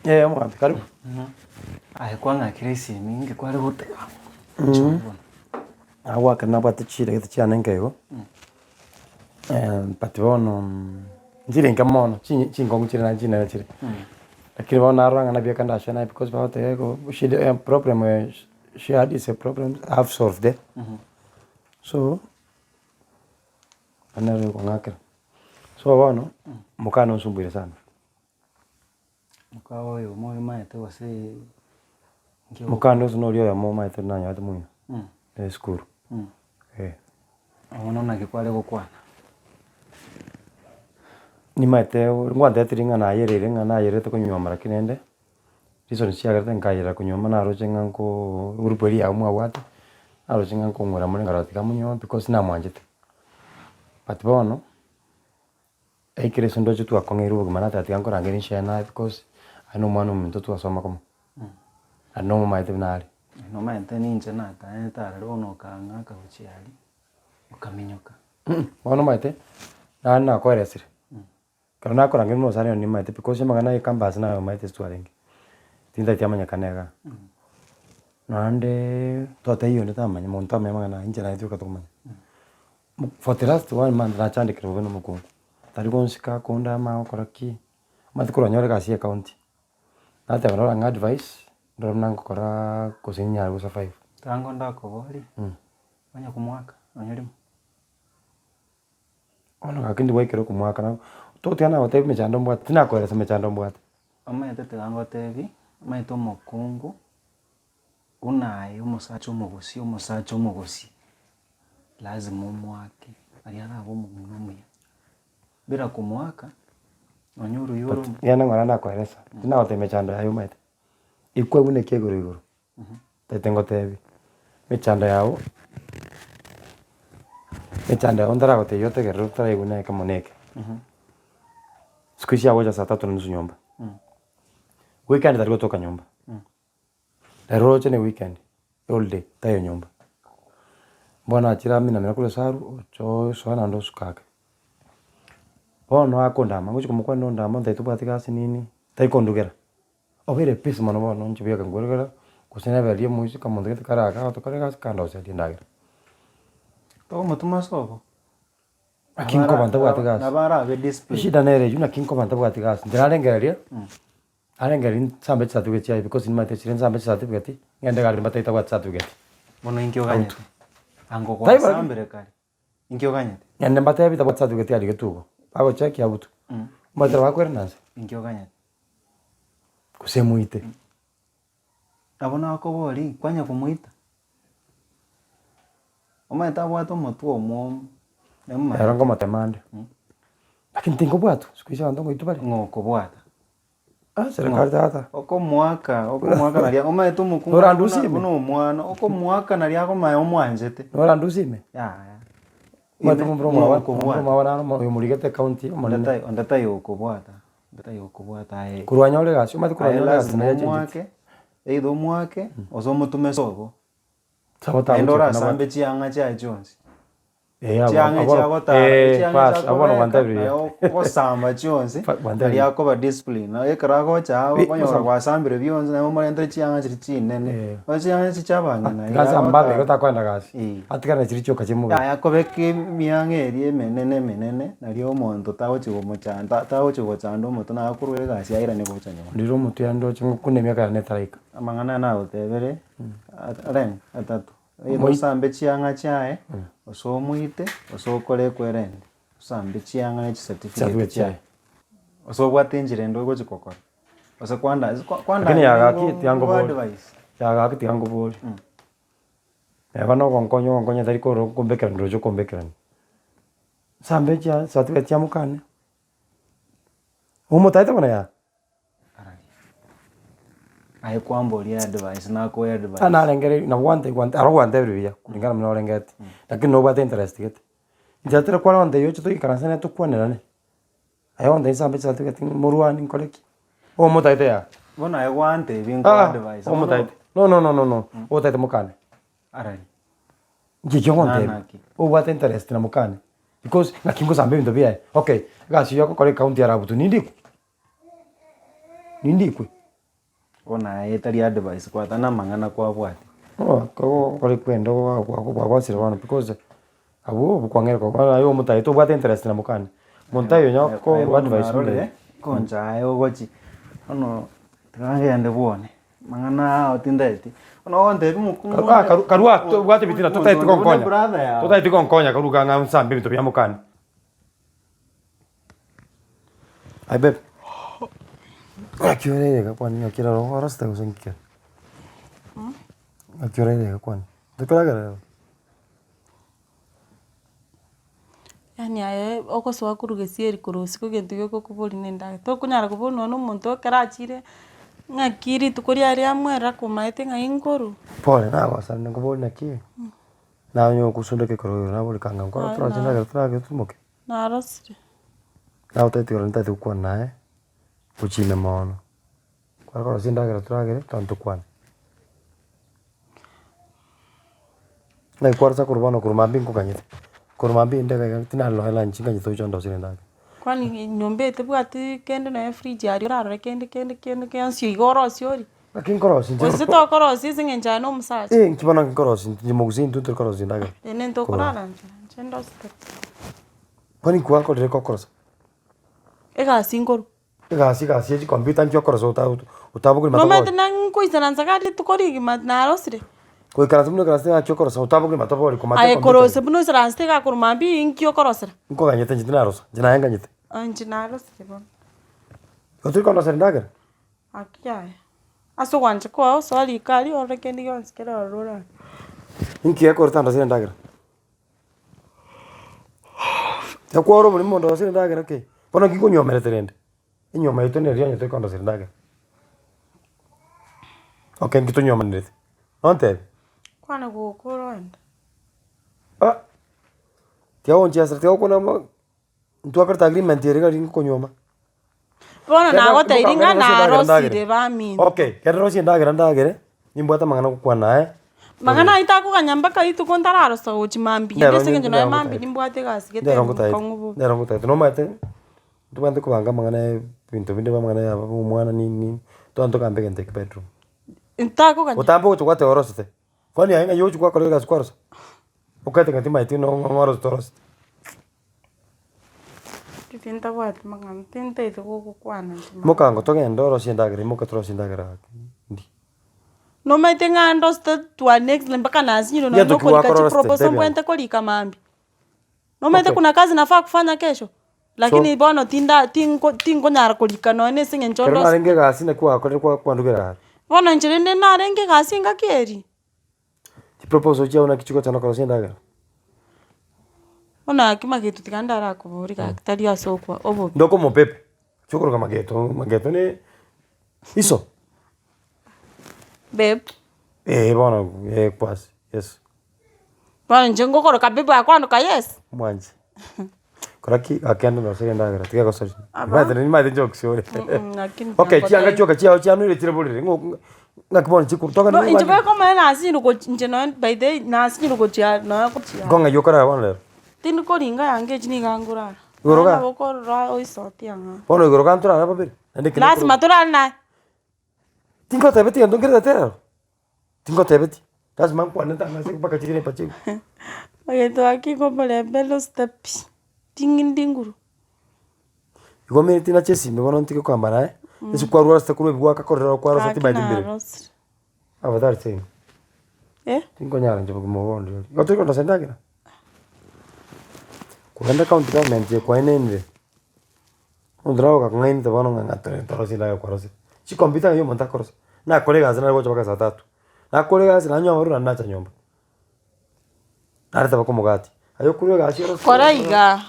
Eh omogambi karibu. Aye kwang'akire esimi inki kware goteba? Inche bono. Nagoaka nabwate chidageka chiane nke igo, but bono nchire nke mono, chinye chinkong'u chire naende chinene chire. Lakini bono narora ng'a nabieka ndashe naye because bagoteba igo shida problem she had is a problem I have solved eh, so nere okong'akera. So bono, mokane onsumbuire sana. Moka oyomo oyomaete gose nki ogo- Mokande ase noria oyomo omaete nanyorete moino, esukuru, eh. Bono naki kware gokwana? Nimaete ngwanteterie ng'a nayereire ng'a nayerete konyuoma lakini rende, reason chiagerete nkayerera konyuoma naroche ng'a nkoo group eria yabo mwabwate, naroche ng'a nkong'wera more nkarora tiga monyuome because namwanchete. But bono. Ekero ase ndoche twakong'eirwe obogima nateba tiga nkorangerie nchare naye because aye na omwana ominto twasoma komo, naende nomomaete buna are. Nomaete ninche nataete aroro bono okang'aka gochia aria, okaminyoka. Bono omanyete, nare nakoeresire, ekero nakorangeria buna omosani one nimaete because amang'ana ya ecampus naye omaete ase twarenge, tintageti amanyekane igaa. Naendeee totebia onde tamanya monto tamanya amang'ana aya inche naye toika tokomanya. For the last one month nachandekire bobe na omokungu, tari gonsika akondama agokora ki, omanyete korwa nyore egasi ya ecounty, nateba noro ang'e advice, ndore buna ngokoraa gose ninyare go survive. Tango ndakoborie, onye komoaka nonye rimo. Bono gaki ndi gwaikera okomoaka nabo, totiga nagotebia emechando mbwate, tinakoeresa emechando mbwate. Omanyete tiga ngotebie, omanyete omokungu buna aye omosacha omogosi omosacha omogosi. Lazima omoake, aria arabe omong'ina omuya, bila komoaka, nonya oruya ore But genda ng'ora nakoeresa, tinagotebia emechando yaye omanyete, ekwe buna eke igoro igoro, ntagete ngotebie, emechando yago, emechando yago ntaragotebia otegerere otaraigwa na ekemo na eke. Siku hizi agocha saa tatu na nusu nyomba, weekend tari gotoka nyomba. Ere oroche ne weekend, holiday, taiyo nyomba. Bono achire aminamina korwa esaru, ocha osoa naende osuka ake. Bono akondama, ngochi komokwanera ondama ontebia tobwati gasi nini, tari kondugera. Obeire busy mono bono inche buya nkorugera, gose nebe riria omoiseke omonto gete kare aka agotokora egasi kandoseria endagera. Togomotoma ase obo? Naki nkoba ntabwati gasi. Nabo arabe discipline. Eshida nere eywo naki nkoba ntabwati gasi, inche narengereria. Arengereria nsambe chicertificate chiaye because nimanyete chire nsambe chicertificate, ng'ende gari mbatebie tabwati certificate. Bono inki oganyete? Ango Taibo gwasambire kare, inki oganyete? Ng'ende mbatebie tabwati certificate arigetwe igo, bagochekia abutwe, omanyete bakoirana nse? Inki oganyete? Gose moite. Nabo nakoboria, kwanya komoita? Omanyete abwate omotwe omwomo, Ero nkomotema ande, lakini tinkobwatwa, siku hizi abanto ngoitwa bare. Ng'o okobwata? Ah serikali tata. Okomoaka, okomoaka naria omanyete omokungu Norandusie buna ime? buna omwana, okomoaka naria akomanya omwanchete. Norandusie ime? Yaya. Omanyete Ime, momura ng'o omwabo okobwata? momura omwabo naro omo- oyomorigete ecounty Onde omonene. tai onde taiyo okobwata, onde taiyo okobwata aye. Korwa anyore egasi, omanyete korwa Aye anyore egasi lazima naye achencheti. omoake, either omoake, gose omotume sobo. Sobo Naende tagochia orasambe chiang'a chiaye chionsi. Eh, abo- Chiang'a abo- echi agotara, eh, chiang'a bas, echi abo bono akobeka, gwantebirie. naye ogosamba chionsi, Fa- gwantebirie. naria akoba discipline. Naye ekero agocha aa Bi- okonyora gosamba. gwasambire bionsi naye omorentere chiang'a chiria chinene. Eh. Bono chiang'a echi chia abang'ina iga Gasi ambabe igo agotara. takoenda gasi. Eh. Atigare na chiria chioka chimobere. Yaya akobeka emiang'a eria emenene emenene, nario omonto tagochi gomochanda tagochi gochanda omonto nakorwa egasi airane gocha nyomba. Ndire omotwe yane ndoche ngokuna emiaka yane etaraika. Amang'ana aya nagotebere, are atato. Omoite. Osambe chiang'a chiaye, gose omoite, gose okore ekwerende. Osambe chiang'a ne chicertificate Certificate chiaye. chiaye. Gose obwate enchera ende ogochi gokora. Gose kwanda kwanda Lakini yagaki tiga ngo nkobori. advise. Yagaki tiga nkobori. Neba na ogonkonya ogonkonya tari koro okombekerani ndoche okombekerani. Nsambe chia certificate chia mokane. Omotaete bono yaa. Aye kwamboria advice nakoe advice. Ah narengereiri nabo gwante gwante aro gwantebirie buya kulingana buna orengeti, lakini nobwate interest gete. Inche tari kwarora ontebia oche toikaranse nere tokwanerane, aye ontebie nsambe chicertificate morwane nkore ki, omotaete yaa. Bono aye gwantebia nkoe Aa advice, bono omotaete, no no no no no, otaete mokane. Arari. Inche ekio ngontebia, Nana ki? obwate interest na mokane, because naki ngosamba ebinto biaye, okay, egasi eywo agokora ecounty ya Rabutu nindikwe? Nindikwe? Bono aye etari advice kwatana amang'ana kwabwate. Kore kwenda bwagosire bono because abwo obokwang'era bono aye omotaete tobwate interest na mokani. Monto aye onye Aye ko bono advice narorire, koncha aye ogochi, bono tiga ngende bwone, mang'ana ao tindeti, bono ogontebia omokungu Karua karu karua tobwate ebitina omonto totaeti onde buna gonkonya, brother yao. totaeti gonkonya karua iga ng'a nsambe ebinto bia mokani. Aye babe, ng'aki ore iga kwani ng'aki rero orosete gose nki kere? Ng'aki ore iga kwani, tokoragera rero? Yaani aye ogosoa korwa gesieri korwa isiko egento gioka okoboria na endagera, tokonyara koboria nonye na omonto ekero achire ng'aki rituko riaye riamwerera komaete ng'ai nkorwa. Pole nagosana nkoboria naki, naye ogosundeka ekero oyo nabori kanga nkoro toroche endagera toragere tomoke. Narosire. Nagotebi ore ntagete gokwana naye, gochia ime mono, kware korosia endagera toragere togende tokwane. Naki kwarosa korwa bono korwa mambia nkoganyete, korwa mambia inde iga iga tinare nonya lunch nganyete oche ondoserie endagera. Kwani nyomba eye tebwati kende nonya efridge aria orarore kende kende kende gionsi iga orosie orie? Naki nkorosia inche Gose tokorosia ase eng'encho aye na omosacha? Eh, inki bono nkorosia inche mogusii intwe ntori korosia endagera. Ere ntokorara nchara, inche ndosete. Kwani nkwakorire kokorosa? Egasi nkorwa. Egasi egasi ya chikompiuta nki okorosa ota otabokori matobori. Nomanyete na nkoisaransa iga rituko rigima narosire. Goikaransa buna oikaransete ng'aki okorosa otabokori matobori komata Aye ekompiuta korose buna oisaransete iga korwa mambia inki okorosera? Nkoganyete inche tinarosa, inche naye nganyete. Inche narosire bono. Igo tori kondosera endagera? Aki yaya, ase ogwancha kwao soa riko aria orore kende gionsi kere ororo orare. Inki gekoreta ndosere endagera? Ekworo oborimo monto orosire endagera kei, bono nki nkonyomerete rende? Enyiomo yaito nere onye tori kondosera endagera. Okay nki tonyomanerete? Ontebie. Kwana gokora oende. Ah, tiga gonchiasera tiga gokwana amo. Ntwakorete agreement ere iga riria nkonyuoma. Bono Genda nagotebirie imoka ng'a genda rosie endagera ndagere. narosire baminto. Okay, genda rosie endagera ndagere, nimbwate amang'ana gokwana naye. Mang'ana ayio takoganya mpaka rituko ntararosa gochia mambia, Ndero ase eng'encho ndero nonya mambia ngotaete. nimbwate egasi gete Ndero ngotaete, enkong'u bobe. ndero ngotaete, nomanyete, ntobwenerete kobanga amang'ana ya ebinto binde buna amang'ana ya omwana nini nini, togende togambe egento eke bedroom. Ntakoganya. Botambe ogocha gwateba orosete, kwani aye ng'ai ogochi gwakora egasi kwarosa? Okaete ng'a timanyeti ng'a orosete orosete. Tintabwati mang'ana, tintaete gokwana inche mang'ana. Mokango togende orosie endagera imoka torosie endagera gaki ndi. Nomanyete ng'a ndosete to an extent mpaka nasinyirwe nonye Gento na ki okorika gwakorora orosete chiproposal tebia mbwenerete korika mambia. Nomanyete Okay. kuna kazi nafaa kufanya kesho, lakini So- bono tinda tinko tinkonyara korika nonye na ase eng'encho Ekero ndosete. narenge egasi naki gwakorire kwa kwandugera are. Bono inche rende narenge egasi engaki eria. Chiproposal chiao naki chigochana korosia endagera? Bono gaki mageto tiga ndarakoborie gaki tari ase okwa obobe. Ndoka omopepe, chokoroka mageto, mageto ne iso. Babe. Eh bono eh kwasi, yes. Bono inche ngokoroka babe akwandoka yes. Mwanche. Kora ki? Gaki ande ndoserie endagera tiga gosoria. Aba. Nimanyete nimanyete jokes ore. Lakini Okay, chianga tiga chioka chiao chianuire chire borere ng'o ng'aki bono chikuru toka No inche boigo nasinyire gochi inche nonye by the way nasinyire gochia nonye gochia. Nko ng'ai okorara bono rero? Tindi koringa yanga echi nigo nkorara. Igoro Naende ga? nabo okorora oisotie ang'e. Bono igoro ga ntorare babere? Naende ekero Lazima torare naye. Tingotebeti gento nkerete rero, tingotebeti, lazima nkwane ntang'ase mpaka chire mpache. Egento gaki nkomorembe losete pi, ting'indi nguru. Igo omanyete nache esimi bono ntige kogamba naye, ase kwarwarosete korwa ebi gwakakorera kwarosete Gaki timanyeti mbere. narosire. Afadhali same. Eh? Tinkonyara inche bogima obo bondi oria. Igo tori kondosia endagera? Kogenda county government eye kwaenenire, omonto naro ogakong'ainete bono ng'a ng'a tore torosie endagera kwarosire. Chikompiuta ng'ai omonto akorosia? Nakore egasi nare gocha mpaka saa tatu, nakora egasi nanywa amarwa naende nacha nyomba. Nareta mpaka omogati, aye okorwa egasi orosie Kora igaa,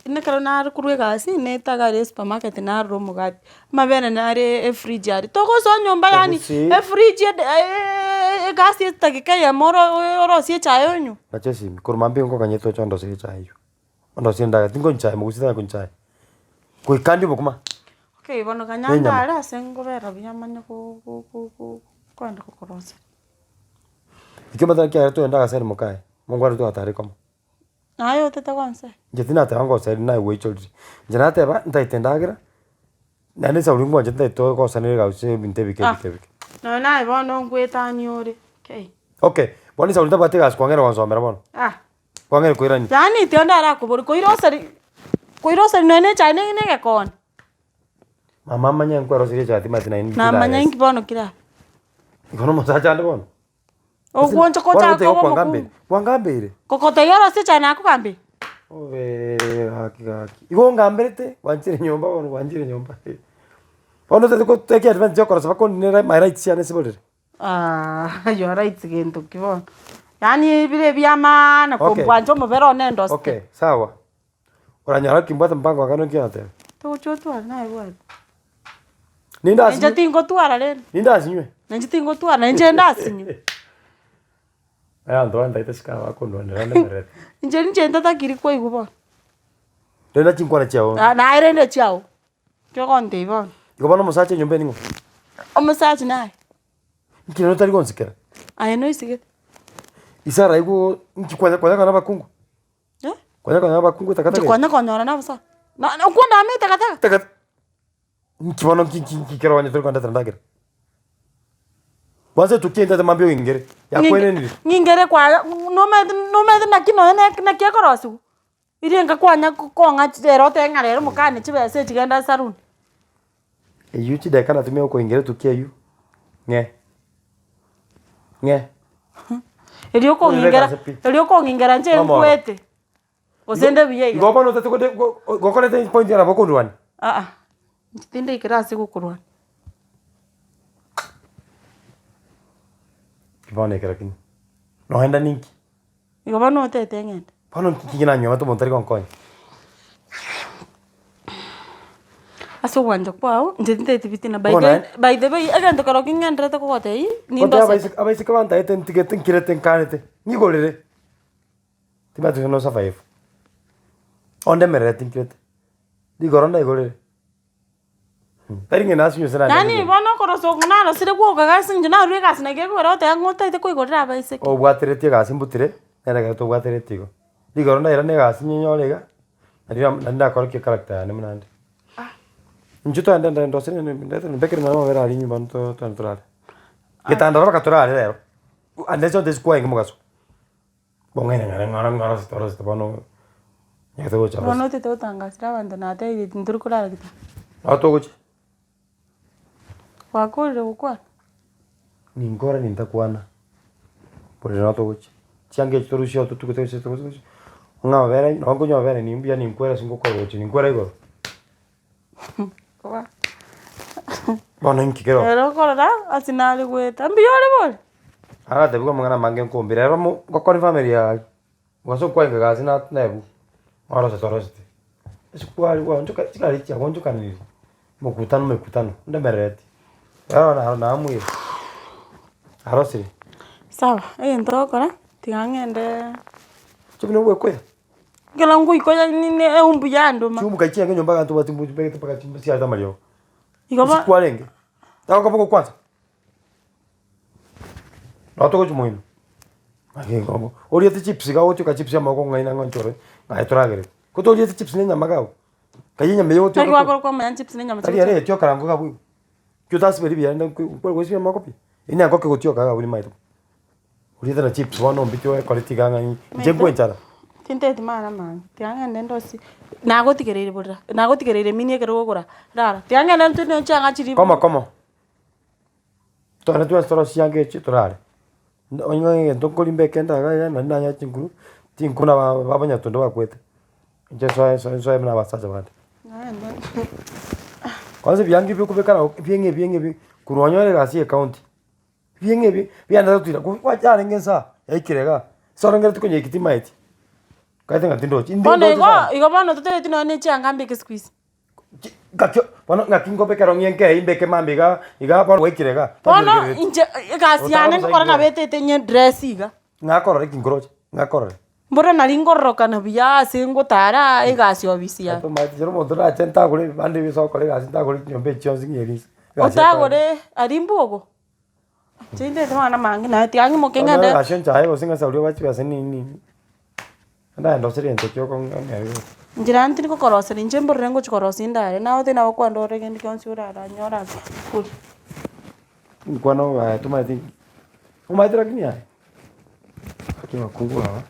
buna ekero nare korwa egasi, naete iga aria esupermarket narora omogati, amabere nare efridge aria, togosoa nyomba yaani Gusii. efridge ede egasi edageka eyemo oro orosie echae onywe. Nache esimi, korwa mambia nkoganyete oche ondoserie echae eywo, ondoserie endagera, tinkonywa chae mogusii tanya konywa chae, goika ndie obokima. Okay bono ganya Nenyama. ndare ase ngobera buya manye go- go- go- go koenda gokoroseria. Ekio omanyete naki kiagera togenda agaseri mokaye, mongo aria twatare komo. Naye otete gonseri? Inche tinateba ngoseri naye gwaichorire, inche nateba ntaete endagera, naende esauri ngwanchete ntaete gosanera egasi ebinto ebike Ah. ebike ebike. Nonya naye bono nkwetania ore, kei. Okay, bono Esau tabwati egasi kwang'eire gonsomera bono. Ah. Kwang'eire koirania. Yaani tiga ndarakoborie, koiroseri koiroseri nonya na echae ne na egekone. Mama amanye nkweroseria echae timanyeti naende inki Namanya ndarese. inki bono kera abe. Igo na omosacha ande bono. Ogwancha Bono gochaka goteba koba kwangambire, omokungu. kwangambeire. Gokotebia orosie echae nakogambire. Obee gaki gaki. Igo ongamberete, gwanchire nyomba bono gwanchire nyomba. Bono otagete go take advantage okorosa bakondinere my rights chiane ase borere. Aah your rights gento ki bono? Yaani bire bia maana Okay. kobwancha omobere one endosete. Okay, sawa. Oranyora kimbwate mpango akano nki nateba. Togochia otware naye bwate. Ninde Inche asinywe? tingotwara rende. Ninde asinywe? Nainche tingotwara, nainche ndasinywe. Aye abanto bantaete isiko aba bakondwanera ndemererete. Inche ninche ntatakiri koigwa bono. Renda chinkwana chiago. Ah naye rende echiago, ekio ogontebia bono. Igo bono omosacha enyomba eye ning'o? Omosacha naye. Inki rende otari gonsikera? Aye noisigete. Ise araigwe inki kwanya kwanya na abakungu? Eh? Kwanya konyora abakungu etakataka Inche eye? kwanya konyora nabosa. Na na okwandama etakataka. Takata inki bono nki nki nki kero onye tori kondetera endagera? Kwanza etukia intete mambia oingere, yakwenenire. Ng'ingere kwaya nomanyete nomanyete naki nonye na naki ekorosiwa? Riria enka kwanya kong'a rero otebe ng'a rero mokane chibesa echi genda esaruni. Eywo chidakika natumia gokoingera etukia eywo, ng'e ng'e. Erio okong'ingera erio okong'ingera inche nkwete, gose nde buya iga. Igo bono otagete konde gokorete point nabo okondwania? Aa, inche tindaikera ase gokorwania. Bono ekero kende, noenda ninki? Igo bono otete ng'ende. Bono nki nanyomete omonto tari gonkonya? Ase ogwancha kwao, inche tintageti bitina by Bono the naende- by the way, egento kerokio ng'enderete kogotebia, Gotebi nindosete. abaiseke abaiseke bantaete ntigete nkirete nkanete, nyigorere, timanyeti gose no survive. Ondemerereti nkirete, rigoro ndaigorere. Tari ng'a nasinywe ase Yaani nanyarire. bono okorosa oko narosire gwoka gasi inche narure egasi naki ekogera oteba ng'a otaete koigorera abaiseke. Obwateretie egasi mbutire, nere ekero tobwateretie igo. Rigoro ndairane egasi nyenyore iga, nario naende ndakorokia echaracter yane buna inde. Inchuo togende nde ndose ndete mbekere nonye amabere aria nyomba to togende torare. Getanda mpaka torare rero, unless onde sikuwaenge mogaso. Bong'aini ng'ora ng'ora ng'ora ase torosete bono nyagete gocha Bono rosi. otete gotangasera abanto natebirie tintori korara gete. Nabo togochia. Gwakorire gokwana? Ninkore nintakwana, borere nabo togochia. Chianga echi torusie oo totugute gose gose gose, ng'a amabere nabo nkonywa amabere nimbuya ninkwere ase ngokora gochia ninkwere igoro. Bono inki kero? Ere okorora ase nare goeta, mbuya ore bori? Aratebigwe amang'ana amange nkombire ero mo ngokora efamiri yaye, gose okwaenga egasi na naebwa, orosete orosete. Esukari gwaonchoka chigari chiagoonchokanire, mokutano mekutano, ndemerereti, ero naro naamwire, arosire. Sawa, egento ogokora, tiga ng'endeee. Chibuna obwekoya. Ekero ngoikonya nini eumbu yandoma. Chiumbu kai chiaye nyomba abanto bwate mbuya mbegete mpaka chimbu chiarete amariogo. Igo bo. Gose kwarenge, tagokoba gokwansa. Nabo togochia moino, naki igo oriete chips iga ogotioka chips amaboko ng'ai na ng'a nchore naye toragerete. Ko toriete chips na enyama iga abwo, kayia enyama eywo Naki ogotioka gwakora kwamanya chips na enyama tari ere etioka rango iga abwo igo. Ekio otasiberi buya rende nko gosibia amaboko pi, eywo nengoko egotioka iga abwo nimaete. Oriete na chips bono ombiti oekoreti iga ng'a inche nkwe enchara. Tinteti mara mange, tiga ng'ende ndosie, nagotigereire borera, nagotigereire mini ekero ogokora, rara, tiga ng'ende ntwe ne chianga chiria. Komo komo, togende twensi torosie chianga echi torare, onye ng'a egento nkoria mbeke ndaga iga naende nanyore chinguru, tinkuna ba babanyatondo bakwete, inche nsoe nsoe nsoe buna abasacha bande. Kwanza ebianga ebi okobeka nabo ebieng'e ebieng'e ebi, korwa onyore egasi ya ecounty. Ebieng'e ebi biaendete gotira ko yarenge ensa yaikire igaa, ase orengereretie konyeiki timaeti, okaete ng'a tindochi, inde Bono ndoche igo, sana. igo bono totaeti nonye na echianga mbeke siku hizi. Chi ngaki bono ngaki nkobe ekero ng'ie nkei mbeke mambia igaa igaa bono gwaikire igaa, Bono tanyoikerereti. inche egasi yane ngokora nabo etete nye dress iga. Ng'akorora eki nkoroche, ng'akorore. Mboro nari ngororokana buya ase ngotara egasi ofisi yane. Tomaeti ekero omonto orache ntagore ebibanda ebi ase ogokora egasi ntagore chinyomba echi chionsi ng'a eri inse. Egasi ekore. Otagore aria mbuogo, inche ntete amang'ana amange naye tiga ng'imoke ng'ende. Egasi enchaye gose ng'a sauri obae chibesa nini nini, ndagenda ndosere egento kia okong'ea gose. Inche naro tindi gokoroseria inche mborere ngochi korosia ndare, naye otari nabo kwandora kende gionsi oraranyore ase oria. Nkwana obaye tomaeti, omaete lakini aye? Gaki abakungu aba.